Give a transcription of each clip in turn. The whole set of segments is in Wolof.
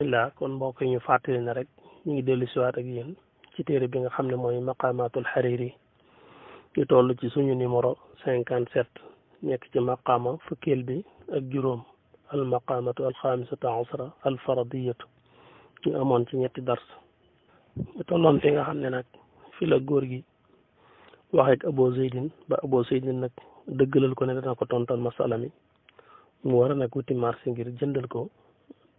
bismillah kon mbokk yi ñu fàttali na rek ñu ngi dellu siwaat ak yéen ci téere bi nga xam ne mooy maqamatul xariri ñu toll ci suñu numéro 57 nekk ci maqama fukkeel bi ak juróom al maqamatu al xaamisatu asra al faradiyatu ñu amoon ci ñetti dars ñu tolloon fi nga xam ne nag fi la góor gi waxeek Abu Zeydin ba Abu Zeydin nag dëggalal ko ne dana ko tontal masala mi mu war a nag wuti marché ngir jëndal ko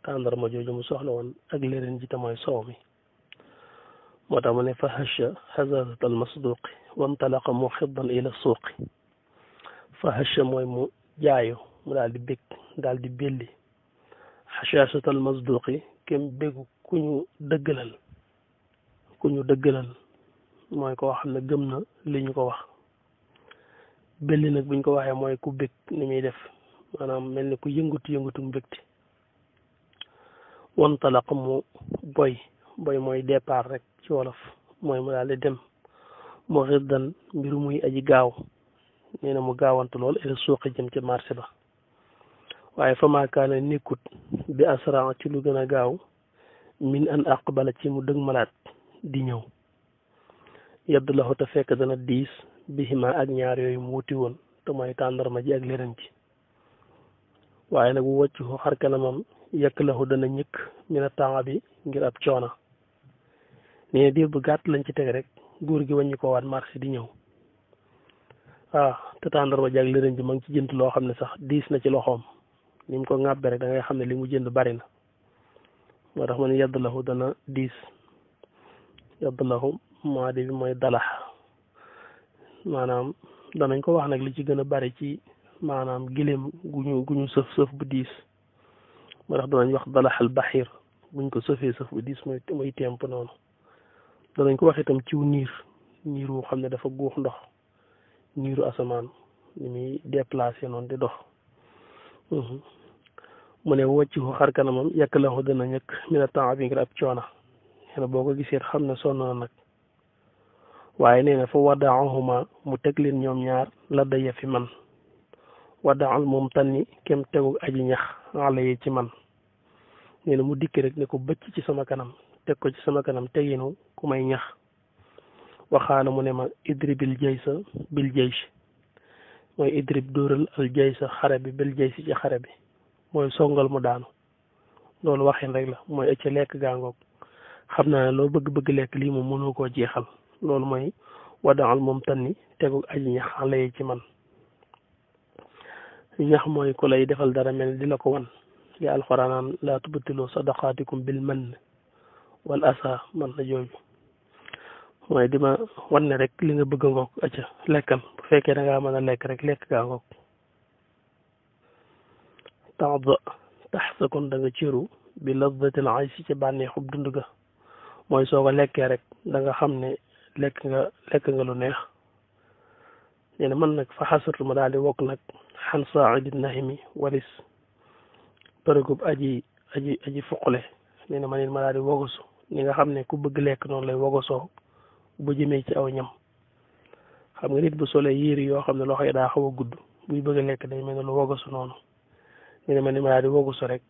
tàndarma jooju mu soxla woon ak leneen ji te mooy soow mi moo tax mu ne fa hasha hazazat al masduqi wantalaqa muxiddan ila suuqi fa hasha mooy mu jaayu mu daal di bég daal di belli hashashat al masduqi kem bégu ku ñu dëggalal mooy koo xam ne gëm na li ñu ko wax belli nag buñ ko waxee mooy ku bég ni muy def maanaam mel ni ku yëngutu mbégte wantalaq mu boy mooy départ rek ci wolof mooy mu daal di dem mu xiddan mbiru muy aji gaaw nee na mu gaawantu lool ila suuqi jëm ca marché ba waaye fa maakaana nekkut bi asra ci lu gën a gaaw min an aqbala ci mu dëg malaat di ñëw yedd la te fekk dana diis bihima ak ñaar yooyu mu wuti woon te mooy tàndarma ji ak leneen ci waaye nag bu wàcc ko xar kanamam yekk lahu dana ñëkk mina temps bi ngir ab coona nee diir bu gàtt lañ ci teg rek góor gi wàññi ko waat marché di ñëw te tàndarma ji ak leneen ji ma ngi ci jënd loo xam ne sax diis na ci loxoom ni mu ko ŋàbbe rek da ngay xam ne li mu jënd bari na moo tax ma ne yedd lahu dana diis yedd lahu maadi bi mooy dalax maanaam danañ ko wax nag li ci gën a bari ci maanaam gileem guñu sëf bu diis moo tax danañ wax dalaxal baxir buñ ko sëfee sëf bu diis mooy temp noonu danañ ko wax itam ciw niir wu xam ne dafa guux ndox niiru asamaan ni muy déplacé noonu di dox mu ne wocc ko xar kanamam yekk la ko dana ñëkk mina temps bi ngir ab coona nee na boo ko gisee xam ne sonn na nag waaye nee na fa wadaahuma mu teg leen ñoom ñaar la daya fi man wadaal moom tanni kem tegu aji ñax ala yi ci man nee na mu dikk rek ne ko bëcc ci sama kanam teg ko ci sama kanam teginu ku may ñax waxaana mu ne ma idribil jaysa bil jaysh mooy idrib dóoral al jaysa xare bi bil jaysi ci xare bi mooy songal mu daanu loolu waxin rek la mooy ëcc lekk gaangoog xam naa ne loo bëgg lekk lii moom mënoo koo jeexal loolu mooy wadaal moom tanni tegu aji ñax ala yi ci man ñax mooy ku lay defal dara mel di la ko wan li alxuraanaan laa tubtilu sadaqaatikum bil mann wal asa man la jooju mooy di ma wan ne rek li nga bëgg a ngoog acca lekkal bu fekkee da ngaa mën a lekk rek lekk gaa ngoog tax sa kon da nga cëru bi lazzatil aysi ci bànneexub dund ga mooy soo ko lekkee rek da nga xam ne lekk nga lu neex nee na man nag fa xasartu ma daal di wokk nag xan saidi nahimi walis përëgub aji fuqule nee na ma nit ma daal di wogosu ni nga xam ne ku bëgg lekk noonu lay wogosoo bu jëmee ci aw ñam xam nga nit bu solee yéeri yoo xam ne loxo yi daa xaw a gudd buy bëgg a lekk day mel ne lu wogosu noonu nee na ma nit ma daal di wogosu rek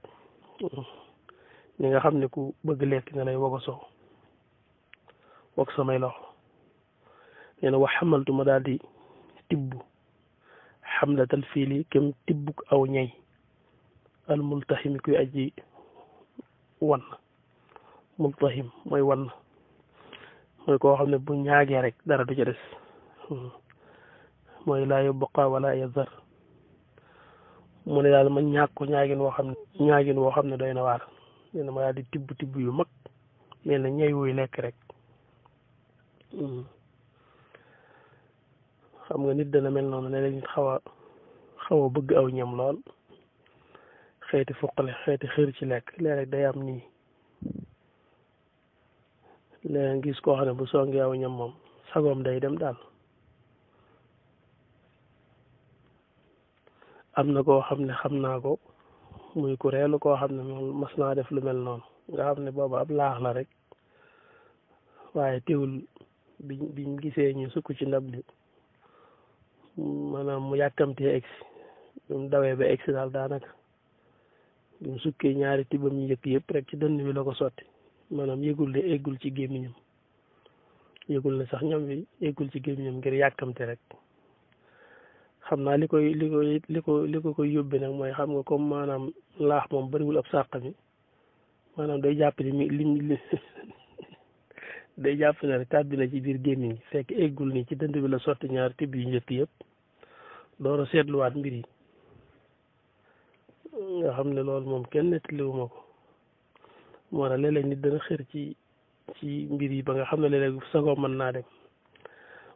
ni nga xam ne ku bëgg lekk nga lay wogosoo wog samay loxo nee na wax xamaltu ma daal di tibb xamlatal fiili kem tibbuk aw ñay al multahimi kuy aji wan multahim mooy wan mooy koo xam ne bu ñaagee rek dara du ca des mooy laa yubqa wala yazar mu ne daal ma ñaag ko ñaagin woo xam ne doy na waar nee na ma daal di tibb yu mag mel na ñay wuy lekk rek xam nga nit dana mel noonu léeg-léeg nit xaw a bëgg aw ñam lool xeeti fuqale xeeti xër ci lekk léeg-léeg day am nii léeg gis koo xam ne bu songee aw ñam moom sagoom day dem daal am na koo xam ne xam naa ko muy ku reelu koo xam ne moom mas naa def lu mel noonu nga xam ne booba ab laax la rek waaye teewul biñ gisee ñu sukk ci ndab li maanaam mu yàkkamtee egsi mu dawee ba egsi daal daanaka bi mu sukkee ñaari tibbam yu njëkk yëpp rek ci dënn bi la ko sotti maanaam yëgul ne eggul ci gémmiñam yëgul ne sax ñam bi eggul ci gémmiñam ngir yàkkamte rek xam naa li ko koy yóbbe nag mooy xam nga comme maanaam laax moom bariwul ab sàq mi maanaam day jàpp ni li day jàpp ne rek tàbbi na ci biir gémmiñ fekk eggul ni ci dënd bi la sotti ñaari tibb yu njëkk yëpp door a seetluwaat mbir yi nga xam ne loolu moom kenn nettaliwuma ko moo tax léeg-léeg nit dana xër ci mbir yi ba nga xam ne léeg-léeg sagoo mën naa dem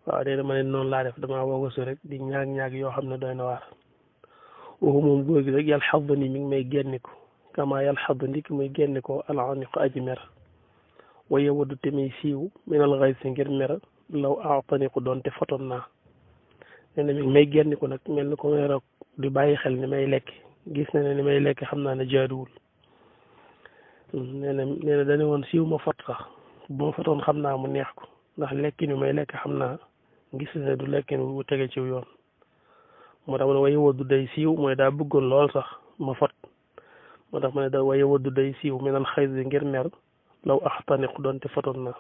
waaw dee dama ne noonu laa def damaa woogasu rek di ñaag yoo xam ne doy na waar waxu moom góor gi rek yàlla xadda ni mi ngi may génniku kama yàlla xadda ndiki muy génnikoo alaniqu aji mer waye waddu te muy siiw minal xay si ngir mer law aataniku doon te fotoon naa nee na mi ngi may génniku nag mel ni ko mer di bàyyi xel ni may lekk gis na ne ni may lekk xam naa ne jaaduwul nee na dane woon siiw ma fot sax bu ma fotoon xam naa mu neex ko ndax lekki ni may lekk xam naa gis ne du lekkin wu tege ci yoon moo tax ma ne waye waddu day siiw mooy daa bëggoon lool sax ma fot moo tax ma ne da waye waddu day siiw minal xay si ngir mer law axtaniq doonte fotoon naa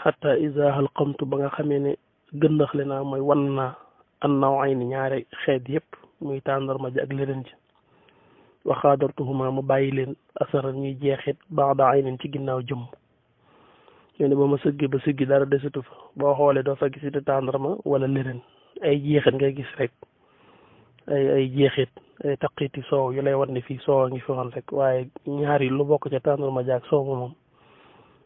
xatta isa halqamtu ba nga xamee ne gëndaxle naa mooy wan naa an naw ay ni ñaari xeet yëpp muy tàndarma ji ak leneen ji waxaadartuhuma ma bàyyi leen asara ñuy jeexit baax ay nen ci ginnaaw jëmm ñoo ne ba ma sëggi ba sëggi dara desatu fa boo xoolee doo fa gis di tàndarma wala leneen ay jeexit ngay gis rek ay jeexit ay taqiti soow yu lay wan ne fii soow a ngi fi woon rek waaye ñaari lu bokk ca tàndarma jaag soow ma moom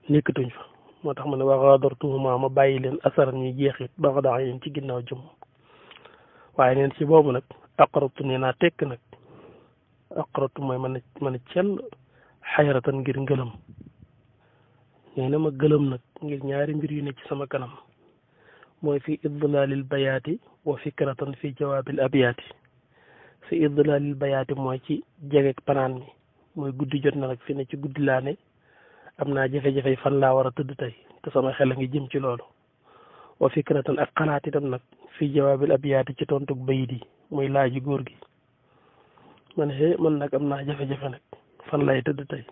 nekkatuñ fa moo tax ma ne waxaadartuhuma ma bàyyi leen asara ñuy jeexit baax ay nen ci ginnaaw jëmm waaye neen ci boobu nag aqaratu nee naa tekk nag aqaratu mooy mën a cell xayratan ngir ngëlëm nee na ma gëlëm nag ngir ñaari mbir yu ne ci sama kanam mooy fi idlalil bayaati wa fikratan fi jawaabil abiyaati fi idlalil bayaati mooy ci jegek panaan mi mooy guddi jot na nag fi ne ci guddi laa ne am naa jafe-jafe fan laa war a tëdd tey te sama xel a ngi jëm ci loolu wa fikratan ak xalaat itam nag fi jawaabil abiyaati ci tontug bayit yi muy laaji góor gi man nag am naa jafe-jafe nag fan lay tëdd tey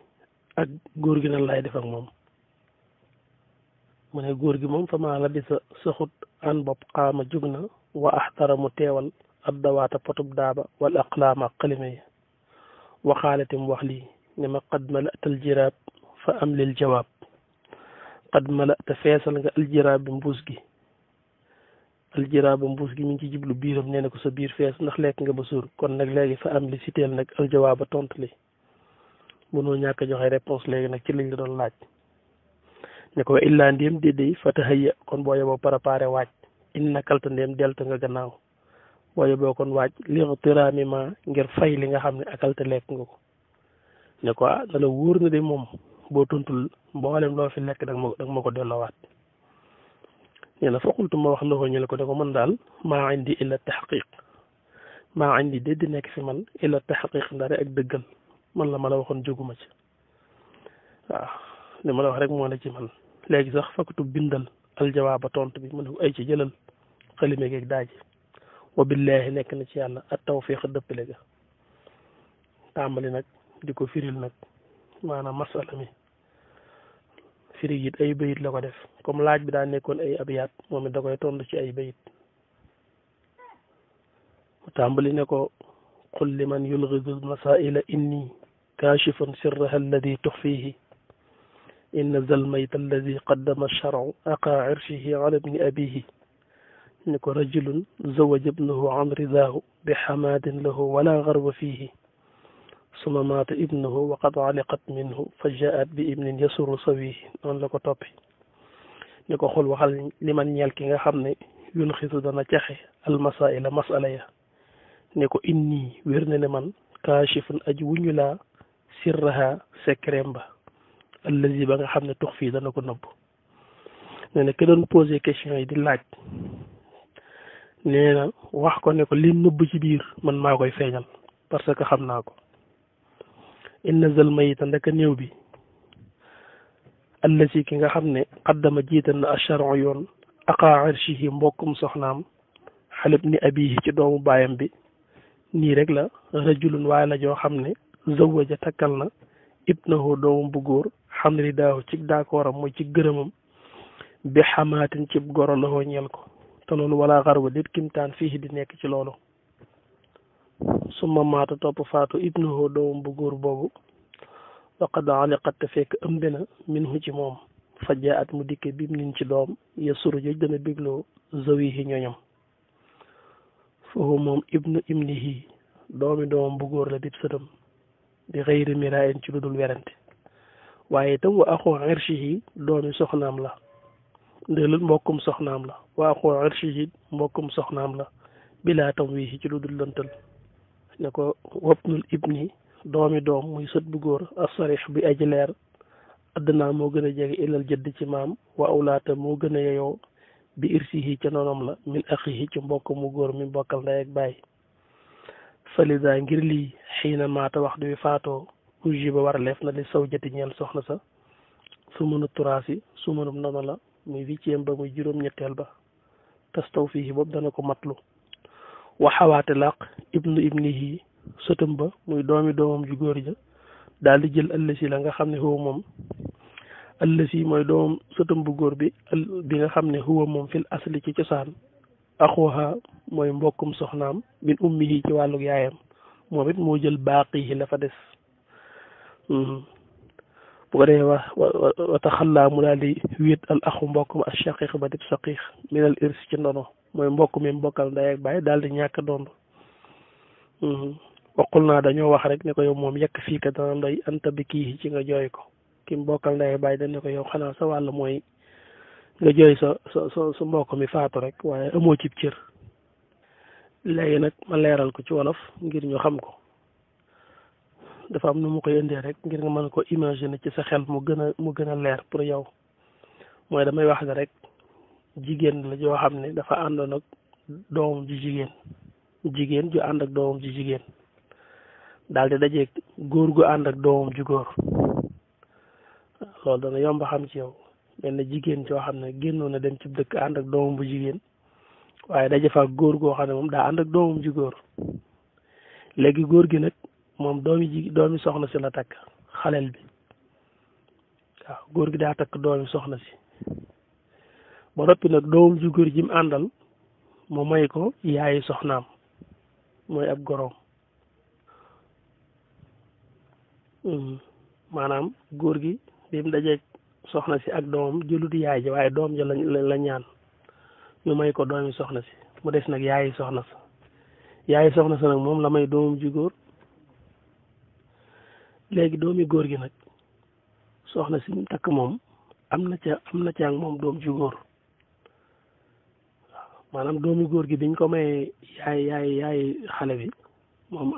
ak góor gi nan lay def ak moom mu ne góor gi moom fa maa la bi saxut an bopp xaama jug na wa axtara mu teewal ad dawaata potub daaba wal aqlaama xalima yi waxaaletim wax lii ne ma qad malatal jiraab fa am lil jawaab qad malata feesal nga aljiraab bi mbuus gi aljiraab bi mbuus gi mi ngi ci jiblu biiram nee na ko sa biir fees ndax lekk nga ba suur kon nag léegi fa am li siteel nag aljawaaba tontu li mënoo ñàkk a joxe réponse léegi nag ci liñ la doon laaj ne ko illaa ndéem déedéy fa tahayya kon boo yeboo préparé waaj inna kalta ndéem delta nga gannaaw boo yeboo kon waaj liqtiraami ma ngir fay li nga xam ne akalta lekk nga ko ne ko na la wóor na de moom boo tontul mboolem loo fi lekk dag ma ko delloowaat nee na faqultu ma wax la ko ñu ne ko man daal maa indi illa taxqiq maa indi dédd nekk fi man illa taxqiq ndare ak dëggal man la ma la waxoon jóguma ci waaw li ma la wax rek moo ne ci man léegi sax fakatu bindal aljawaaba tontu bi mu ne ko ay ci jëlal xalime geeg daaji wa billahi nekk na ci yàlla at tawfiq dëppale ga tàmbali nag di ko firil nag maanaam masala mi firi it ay bayit la ko def comme laaj bi daa nekkoon ay abiyaat moom it da koy tontu ci ay bayit mu tàmbali ne ko qul liman yulghidu masaila inni kaashifun sirraha alladi tuxfihi inna zalmayta alladi qaddama alsharcu aqa irshihi ala ibni abihi ni ko rajulun zawaja ibnahu an ridaahu bi xamaadin lahu wala garba fihi suma maata ibnuhu wa qad aliqat minhu fa jaat bi ibnin yasuru sawihi noonu la ko toppi ni ko xul waxal li man ñeel ki nga xam ne yun xisu dana caxe almasaila masala ya ne ko inni wér na ne man kaashifun aji wuñu laa sirraha secret ba allazi ba nga xam ne tux fii dana ko nëbb nee na ki doon posé question yi di laaj nee na wax ko ne ko li nëbb ci biir man maa koy feeñal parce que xam naa ko inna zal mayita ndaka néew bi allazi ki nga xam ne qaddama jiital na asharon yoon aqa arshihi mbokkum soxnaam xalib ni abihi ci doomu baayam bi nii rek la rajulun waaye la joo xam ne zawaja takkal na ibnahu doomam bu góor xam ne daaw ci d'accordam mooy ci gërëmam bi xamaatin cib goro la ñeel ko te loolu wala xarwa dit kimtaan fii di nekk ci loolu suma maata topp faatu ibnahu doomam bu góor boobu waqad aliqat te fekk ëmb na minhu ci moom fajja at mu dikke bim nin ci doom ya suru joj dana bégloo zawihi ñoñam foofu moom ibnu ibnihi doomi doomam bu góor la dib sëtam di xëyri miraayin ci lu dul werante waaye itam wa axoo irshihi doomi soxnaam la ndëlul mbokkum soxnaam la wa axoo irshihi mbokkum soxnaam la bilaa tam wii ci lu dul lëntal ne ko wapnul ibni doomi doom muy sët bu góor asarix bi aji leer addinaa moo gën a jege ilal jëdd ci maam wa awlaata moo gën a yeyoo bi irsihi ca nonom la min axihi ci mbokk mu góor mi bokkal ndey ak baay falida ngir lii xiina maata waxtu wi faatoo uji ba war a leef na li saw jati ñeel soxna sa su mënu turaasi su mënum nono la muy huitième ba muy juróom-ñetteel ba tas taw fii boobu dana ko matlu waxawaate laq ibnu ibnihi sëtam ba muy doomi doomam ju góor ja daal di jël ëllësi la nga xam ne huwa moom ëllësi mooy doomam sëtam bu góor bi nga xam ne huwa moom fil asli ci cosaan axuha mooy mbokkum soxnaam min ummihi ci wàlluk yaayam moom it moo jël baaqihi la fa des bu ko defee wa taxallaa mu daal di wéet al axu mbokk ma al shaqiq ba dib saqiq minal irsi ci ndono mooy mbokk mi mbokkal ndey ak baay daal di ñàkk doon waqul naa dañoo wax rek ne ko yow moom yekk fii ka dana doy anta bi kii ci nga jooy ko ki mbokkal ndey ak baay dañ ne ko yow xanaa sa wàll mooy nga jooy sa mbokk mi faatu rek waaye amoo cib cër léegi nag ma leeral ko ci wolof ngir ñu xam ko dafa am nu mu koy indee rek ngir nga mën ko imaginer ci sa xel mu gën a leer pour yow mooy damay wax ne rek jigéen la joo xam ne dafa àndoon ak doomam ji jigéen ju ànd ak doomam ji jigéen daal di dajeeg góor gu ànd ak doomam ju góor loolu dana yomb xam ci yow benn jigéen joo xam ne génnoon na dem ci dëkk ànd ak doomam bu jigéen waaye daje fa góor goo xam ne moom daa ànd ak doomam ju góor léegi góor gi nag moom doomi soxna si la takk xaleel bi waaw góor gi daa takk doomi soxna si ba noppi nag doomam ju góor ji mu àndal mu may ko yaayi soxnaam mooy ab goroom maanaam góor gi bi mu dajeeg soxna si ak doomam jëlut yaay ja waaye doom ja la ñaan ñu may ko doomi soxna si mu des nag yaayi soxna sa nag moom la may doomam ju góor léegi doomi góor gi nag soxna si mu takk moom am na ca ak moom doom ju góor waaw maanaam doomi góor gi biñ ko may yaay xale bi moom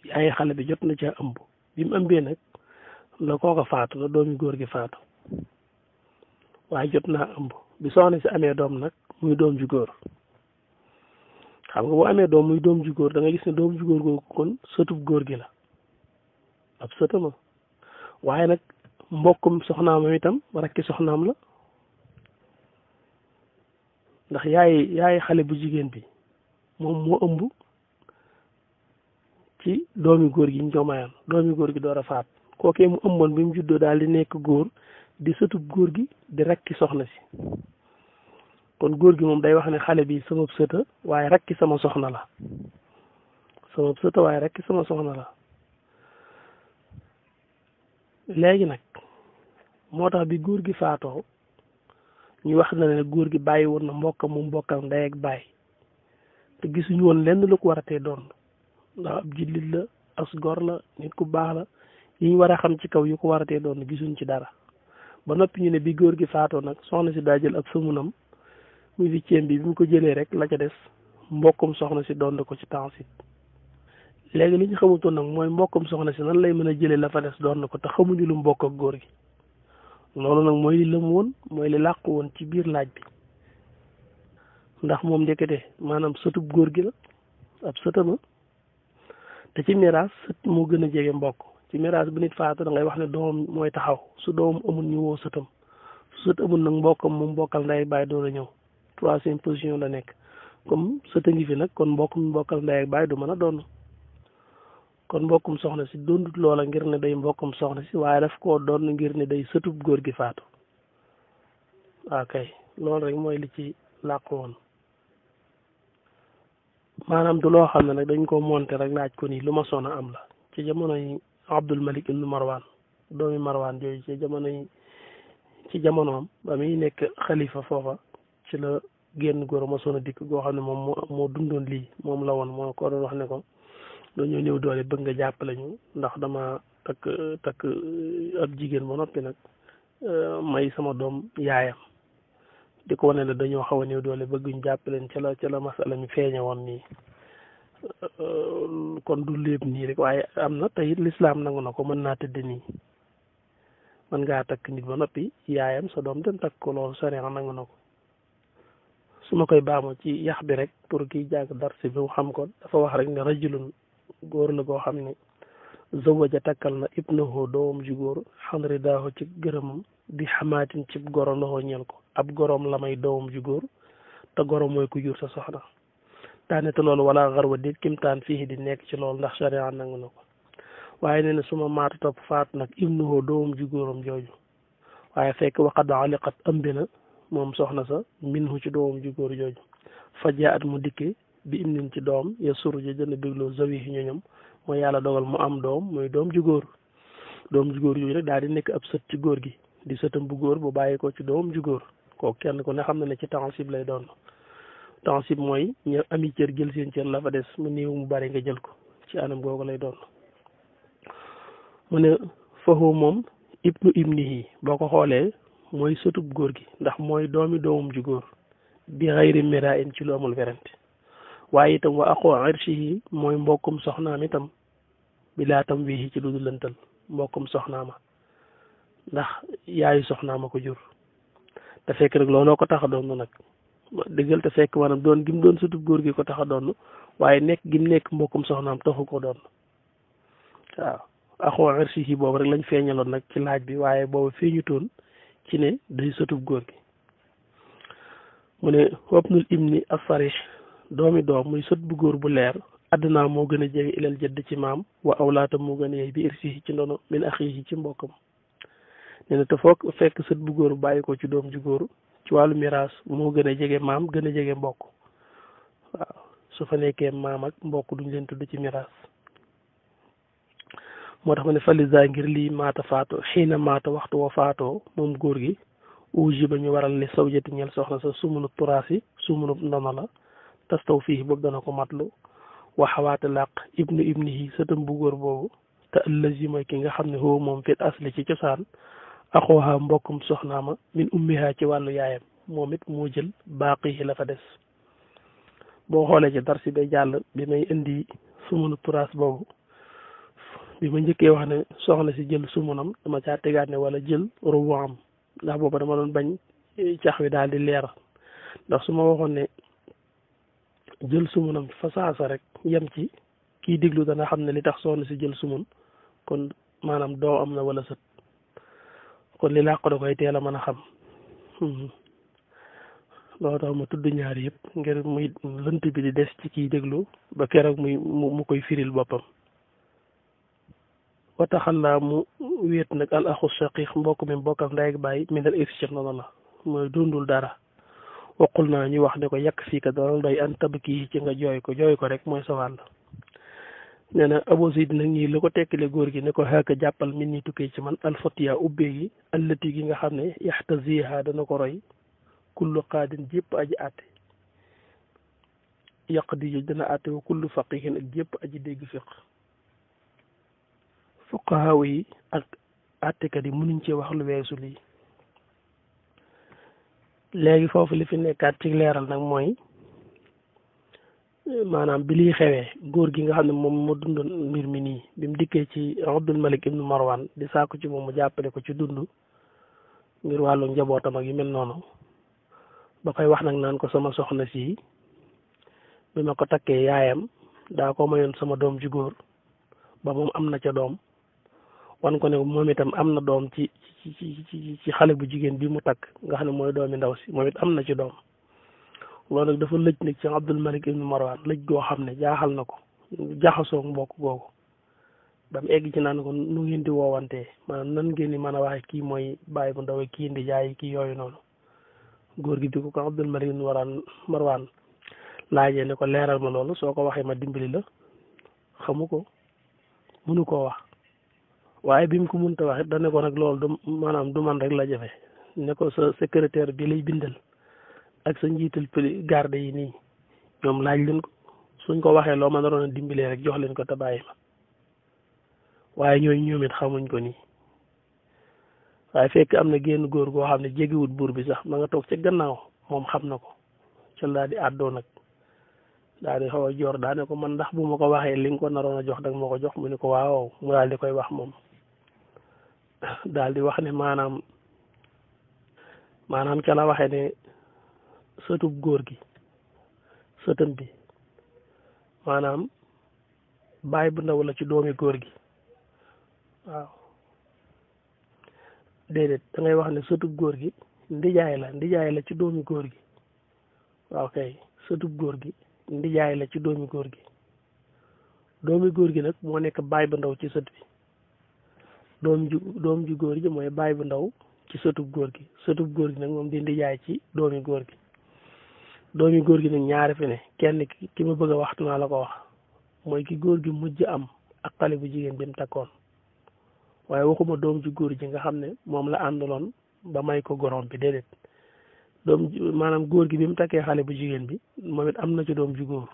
yaay xale bi jot na ca ëmb bi mu ëmbee nag la kooka faatu la doomi góor gi faatu waaye jot naa ëmb bi soxna si amee doom nag muy doom ju góor xam nga boo amee doom muy doom ju góor da nga gis ne doom ju góor googu kon sëtub góor gi la ab sëtama waaye nag mbokkum soxnaam itam rakki soxnaam la ndax yaay xale bu jigéen bi moom moo ëmb ci doomi góor gi ñu ko mayoon doomi góor gi door a faat kookee mu ëmboon bi mu juddoo daal di nekk góor di sëtub góor gi di rakki soxna si kon góor gi moom day wax ne xale bi sama sëta waaye rakki sama soxna la léegi nag moo tax bi góor gi faatoo ñu wax na ne góor gi bàyyi woon na mbokkam mu mbokkal ndey ak baay te gisuñu woon lenn lu ko war a tee doon ndax ab jullit la as gor la nit ku baax la yi ñu war a xam ci kaw yu ko war a tee doon gisuñ ci dara ba noppi ñu ne bi góor gi faatoo nag soxna si daa jël ab sëmunam muy huitième bi mu ko jëlee rek la ca des mbokkum soxna si doon ko ci temps si léegi li ñu xamutoon nag mooy mbokkum soxna si nan lay mën a jëlee la fa des doon ko te xamuñu lu mbokk ak góor gi loolu nag mooy li lëm woon mooy li làqu woon ci biir laaj bi ndax moom ndekete maanaam sëtub góor gi la ab sëtama te ci miraas sët moo gën a jege mbokk ci miraas bu nit faatu da ngay wax ne doomam mooy taxaw su doomam amul ñu woo sëtam su sët amul nag mbokkam moom bokkal nday bàyyi door a ñëw troisième position la nekk comme sëta ngi fi nag kon mbokkum bokkal ndey ak baay du mën a doon kon mbokkum soxna si dondut loola ngir ne day mbokkum soxna si waaye daf koo doon ngir ne day sëtub góor gi faatu waaw kay loolu rek mooy li ci làqu woon maanaam du loo xam ne nag dañ ko monté rek laaj ko nii lu ma soon a am la ci jamonoy Abdul Malik ibnu Marwan doomi Marwan jooju ci jamonoom ba muy nekk xalifa foofa ci la génn góor ma soon a dikk goo xam ne moom moo dundoon lii moom la woon moo ko doon wax ne ko dañoo ñëw doole bëgg nga jàppale ñu ndax dama takk ab jigéen ba noppi nag may sama doom yaayam di ko wane ne dañoo xaw a néew doole bëgguñ jàppaleen ca la masala mi feeñe woon nii kon du léeb nii rek waaye am na tey lislaam nangu na ko mën naa tëdd nii mën ngaa takk nit ba noppi yaayam sa doom dem takk ko loolu sariya nangu na ko su ma koy baamoo ci yax bi rek pour kiy jàng darsi bi mu xam ko dafa wax rek ne rajulun góor la goo xam ne zawaja takkal na ibnahu doomam ju góor xandri daaho ci gërëmam bi xamaatin ci gorom la ñeel ko ab gorom la may doomam ju góor te gorom mooy ku jur sa soxna daane te loolu wala xarwa dit kimtaan fii di nekk ci loolu ndax sharia nangu na ko waaye nee na suma maata topp faatu nag ibnahu doomam ju góoram jooju waaye fekk waqad aliqat ëmbi na moom soxna sa minhu ci doomam ju góor jooju fajaa at mu dikke bi im ci doom ya suru ja jënd bégloo zawi yi ñoñam mooy yàlla dogal mu am doom muy doom ju góor yooyu rek daal di nekk ab sët ci góor gi di sëtam bu góor bu bàyyi ko ci doom ju góor kooku kenn ku ne xam na ne ci tansib lay doon tansib mooy ñu ami cër jël seen cër la fa des mu néew mu bari nga jël ko ci anam googu lay doon mu ne foofu moom ibnu ibnihi boo ko xoolee mooy sëtub góor gi ndax mooy doomam ju góor bi xayri mira in ci lu amul werante waaye itam wa aqu irshihi mooy mbokkum soxnaam itam bi laa tam wii ci lu dul lëntal mbokkum soxnaama ndax yaayu soxnaama ko jur te fekk nag looloo ko tax a doon nag dëggal te fekk maanaam doon gim doon sëtub góor gi ko tax a doon waaye nekk gim nekk mbokkum soxnaam taxu ko doon waaw aqu irshihi boobu rek lañ feeñaloon nag ci laaj bi waaye boobu feeñutoon ci ne day sëtub góor gi mu ne wabnul ibni as-sarih doomi doom muy sët bu góor bu leer àdduna moo gën a jege ilal jëdd ci maam wa awlaata moo gën a yey bi irsihi ci ndono min axihi ci mbokkam nee na te foog fekk sët bu góor bàyyi ko ci doom ju góor ci wàllu miraas moo gën a jege maam gën a jege mbokk waaw su fa nekkee maam ak mbokk duñ leen tudd ci miraas moo tax ma ne falisa ngir lii maata faatoo xiina maata waxtu wa faatoo moom góor gi uji ba ñu waral li sawjati ñel soxna sa sumunu turaas yi sumunu ndono la tastaw fii boobu dana ko matlu waxawaate làq ibnu ibnihi sëtam bu góor boobu te ëllëg mooy ki nga xam ne foofu moom fit asli ci cosaan axooha mbokkum soxnaama min ummiha ci wàllu yaayam moom it moo jël baaqi la fa des boo xoolee ci darsi bay jàll bi may indi sumunu turaas boobu bi ma njëkkee wax ne soxna si jël sumunam dama caa tegaat ne wala jël rubu am ndax booba dama doon bañ cax wi daal di leer ndax su ma waxoon ne jël sumunam fa saasa rek yem ci kii diglu dana xam ne li tax soxna si jël sumun kon maanaam doo am na wala sët kon li làq da koy teel a mën a xam loolu tax ma tudd ñaar yëpp ngir muy lënt bi di des ci kii déglu ba keroog mu koy firil boppam wataxallaa mu wéet nag al axu shaqiq mbokk mi mbokkam ndey ak baay minal irsi noonu la mooy dundul dara waqul naa ñu wax ne ko yàq fii ka doon doy an tabki ci nga jooy ko rek mooy sa wàll nee na Abu Zayd nag ñii la ko tekkale góor gi ne ko xaaka jàppal min ni tukkee ci man alfatiya ubbee gi allati gi nga xam ne yaxtaziha dana ko roy kullu qaadin jépp aji àtte yàq di joj dana àtte wa kullu faqihin ak jépp aji dégg fiq fuqahaa yi ak àttekat yi mënuñ cee wax lu weesu lii léegi foofu li fi nekkaat ci leeral nag mooy maanaam bi liy xewee góor gi nga xam ne moom moo dundoon mbir mi nii bi mu dikkee ci Abdul Malik ibnu Marwan di sàkku ci moom mu jàppale ko ci dund ngir wàllu njabootam ak yu mel noonu ba koy wax nag naan ko sama soxna si bi ma ko takkee yaayam daa ko mayoon sama doom ju góor ba moom am na ca doom wan ko ne moom itam am na doom ci xale bu jigéen bi mu takk nga xam ne mooy doomi ndaw si moom it am na ci doom loolu nag dafa lëj nag ci Abdul Malik ibn Marwan lëj goo xam ne jaaxal na ko jaxasoo mbokk googu ba mu egg ci naan ko nu ngeen di woowantee maanaam nan ngeen di mën a waxe kii mooy bàyyi bu ndaw kii ndi jaay kii yooyu noonu góor gi di ko Abdul Malik ibn Marwan laajee ne ko leeral ma loolu soo ko waxee ma dimbali la xamu ko mënu koo wax waaye bi mu ko mënta wax it dane ko nag loolu du maanaam du man rek la jafe ne ko sa secrétaire bi lay bindal ak sa njiital garde yi nii ñoom laaj leen ko suñ ko waxee loo ma naroon a dimbalee rek jox leen ko te bàyyi ma waaye ñooñu ñoom it xamuñ ko nii waaye fekk am na génn góor goo xam ne jegewut buur bi sax ma nga toog ca gannaaw moom xam na ko ca daal di àddoo nag daal di xaw a joor daa ne ko man ndax bu ma ko waxee li nga ko naroon a jox dag ma ko jox mu ne ko waaw mu daal di koy wax moom daal di wax ne maanaam ca la waxee ne sëtub góor gi sëtam bi maanaam baay bu ndaw la ci doomi góor gi waaw déedéet da ngay wax ne sëtub góor gi ndijaay la ci doomi góor gi waaw kay sëtub góor gi ndijaay la ci doomi góor gi doomi góor gi nag moo nekk baay bu ndaw ci sët bi doom ju góor ji mooy baay bu ndaw ci sëtub góor gi nag moom di ndijaay ci doomi góor gi doomi góor gi nag ñaari fi ne kenn ki ma bëgg a waxtu naa la ko wax mooy ki góor gi mujj am ak xale bu jigéen bi mu takkoon waaye waxuma doom ju góor ji nga xam ne moom la àndaloon ba may ko gorom bi déedéet maanaam góor gi bi mu takkee xale bu jigéen bi moom it am na ci doom ju góor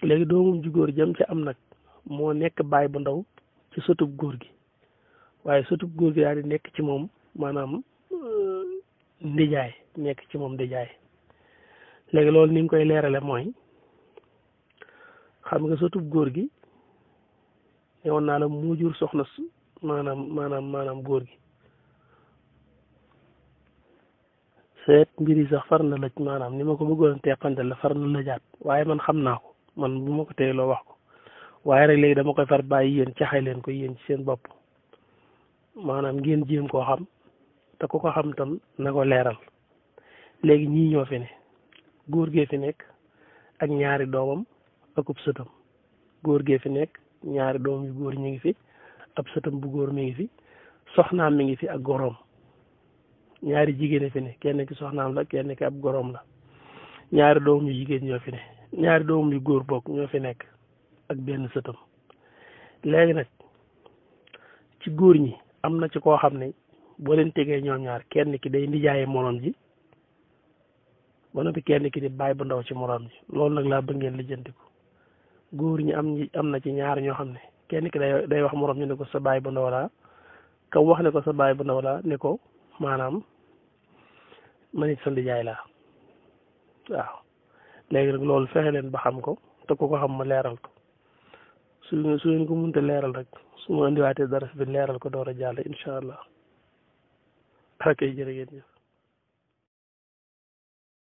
léegi doomum ju góor jëm ci am nag moo nekk baay bu ndaw ci sëtub góor gi waaye sëtub góor gi daal di nekk ci moom maanaam ndijaay nekk ci moom ndijaay léegi loolu ni nga koy leerale mooy xam nga sëtub góor gi newoon naa la mu jur soxna maanaam góor gi seet mbir yi sax far na lëj maanaam ni ma ko bëggoon teqante la far na lëjaat waaye man xam naa ko man bu ma ko tey loo wax ko waaye rek léegi dama koy far bàyyi yéen caxay leen ko yéen ci seen bopp maanaam ngeen jéem koo xam te ku ko xam tam na ko leeral léegi ñii ñoo fi ne góor gee fi nekk ak ñaari doomam akub sëtam góor gee fi nekk ñaari doom yu góor ñu ngi fi ab sëtam bu góor mi ngi fi soxnaam mi ngi fi ak goroom ñaari jigéen fi ne kenn ki soxnaam la kenn ki ab goroom la ñaari doom yu jigéen ñoo fi ne ñaari doom yu góor bokk ñoo fi nekk ak benn sëtam léegi nag ci góor ñi am na ci koo xam ne boo leen tegee ñoom ñaar kenn ki day ndijaaye moroom ji ba noppi kenn ki di baay bu ndaw ci moroom ji loolu nag laa bëgg ngeen lijjantiku góor ñi am na ci ñaar ñoo xam ne kenn ki day wax moroom ñu ne ko sa baay bu ndaw laa ka wax ne ko sa baay bu ndaw laa ne ko maanaam man it sa ndijaay laa waaw léegi nag loolu fexe leen ba xam ko te ku ko xam ma leeral ko su ngeen ko mënta leeral rek su ma indiwaatee dara bi leeral ko door a jàll incha allah ak ay jërë ngeen jëf